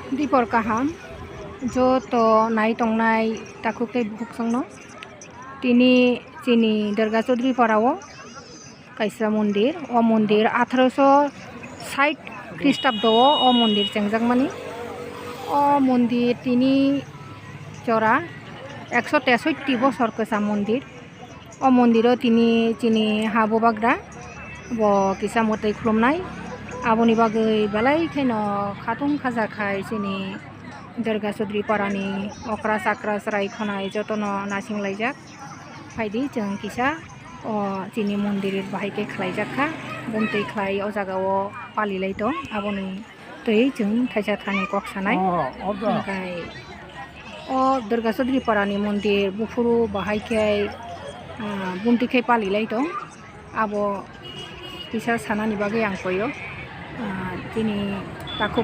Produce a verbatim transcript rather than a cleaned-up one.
Dipor kaham, joto nai tongnai takhuk tei bukhuk chwngno. Tini chini Durga Chaudhary Para o kaisa mondir, o mondir athroso sait Khristabdo o, o mondir chengjakmani. O mondir tini jora ekso tesoitti bosor kwcham mondir. O mondiro tini chini ha bubagra bo kisa mwtai khulumnai. Aboni bagwi belai kheno khatung khaja khai chini Durga Chaudhary Parani okra chakra chwrai khonai jotono nasing laijak. Phaidi chwng kisa o chini mondir bahai khe khlaijak kha. Bumtwi khlai o jaga o pali lai tong. Aboni twi chwng thaisa thani kok sanai. Oh, order. Hwnkhe o Durga Chaudhary Parani mondir buphuru bahai khe, ah, bumtwi khe pali lai tong. Abo kisa sanani bagwi ang koyo. Ah, chini takhuk o